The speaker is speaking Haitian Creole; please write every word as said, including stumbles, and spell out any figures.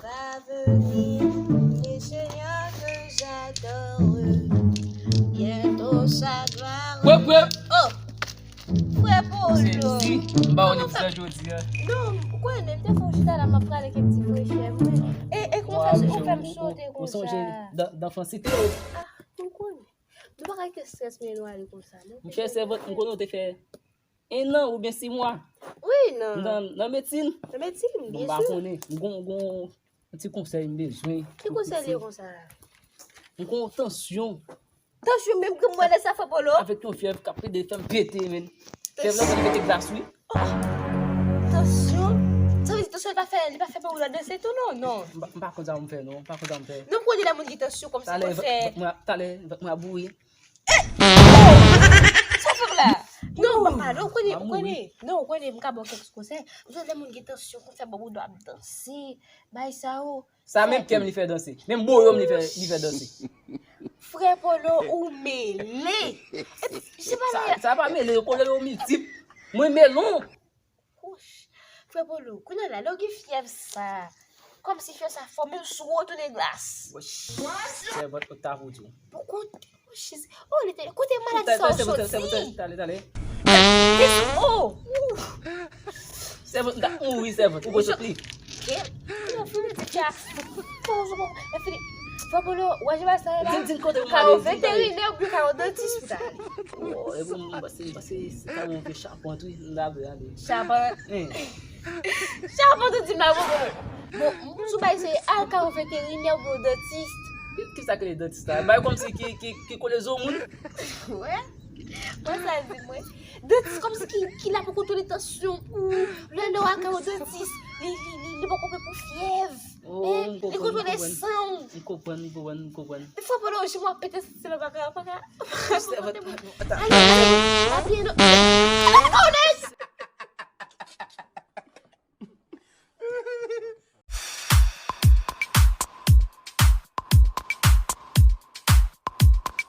Va venir, et Seigneur que j'adore. Bientôt ça doit Wep, wep. Oh, frè Polo. M ba w lèkti jodi a. Non, ou konnen, m te fè yon chita la, m ap prale kèk ti frechè mwen. E, e kòman w fè m sote konsa? Ou sonje dan, dan Fransite yo? Ah, ou konnen. Nou pa ka kite strès mennen nou ale konsa, non? Monchè, sèvant, m konnen w te fè en an oubyen sis mwa. Wi, nan. Nan, nan medsin. Nan medsin, byen si. Bon, m pa konnen. M gon, gon, yon ti konsèy m bezwen. Ki konsèy li ye konsa? M gon tansyon. Tansyon menm granmoun nan sa, frè Polo? Avèk yon fyèv k ap pede fè m pete, menn. Fyèv la konn mete glas, wi. Oh! Tansyon? Sa vle di tansyon li pa fè, li pa fè pou w danse tou, non? Non. M pa, m pa konn sa m fè, non. M pa konn sa m fè. Non, m konnen lè moun gen tansyon, kòmsi talè, pou fè vant mwen, talè, vant mwen ap bouri. Oh! Sa fè la? Non, papa, non, ou konnen, ou konnen. Non, ou konnen, m ka ba w kèk konsèy. Ou konnen lè moun gen tansyon, konsa, bon, ou dwe ap danse. Bay sa yo. Sa menm kè m li fè danse. Menm boyo m li fè, li fè danse. Frè Polo, ou mele. Epi, se pa sa, la. Sa pa mele, yo kolè yo miltip. Mwen melon. Wouch. Frè Polo, kounye a la, lè w gen fyèv sa, kòmsi fyèv sa fò, menm si w retounen glas. Wouch. Sèvant, ou ta pou di w. Poko, oh, li te, kote maladi sa w soti? Talè, talè. Oh! Sèvant, m t ap mouri, sèvant. Ou pran sot li. Kè, non, fini di kè. Bon, bon, bon, e fini. Frè Polo, w wè jan sa ye la? Di m, di m kote pou m ale, di m kote. Ka yon veterinè oubyen ka yon dantis pou ta ale. Oh, e bon, m panse, m panse se ka yon vye chapant, wi, m ta vle ale. Chapant. Chapant ou di m la, bon, bon. Bon, m sou bay se al ka yon veterinè oubyen yon dantis. Ki, ki sa k rele dantis la? Bay kòmsi ki, ki, ki kole zo moun. Wè? Mwen sa di mwen. Dantis kòmsi ki, ki la pou kontwole tansyon ou. Lè, lè w al ka yon dantis, li, li, li, li poko pè pou fyèv. Oh, m konprann, m konprann. Li kontwole san w. M konprann, m konprann, m konprann. Fò pandan w jim w ap pete santi lè w pa ka, pa ka. Ale, ale, pa bliye non.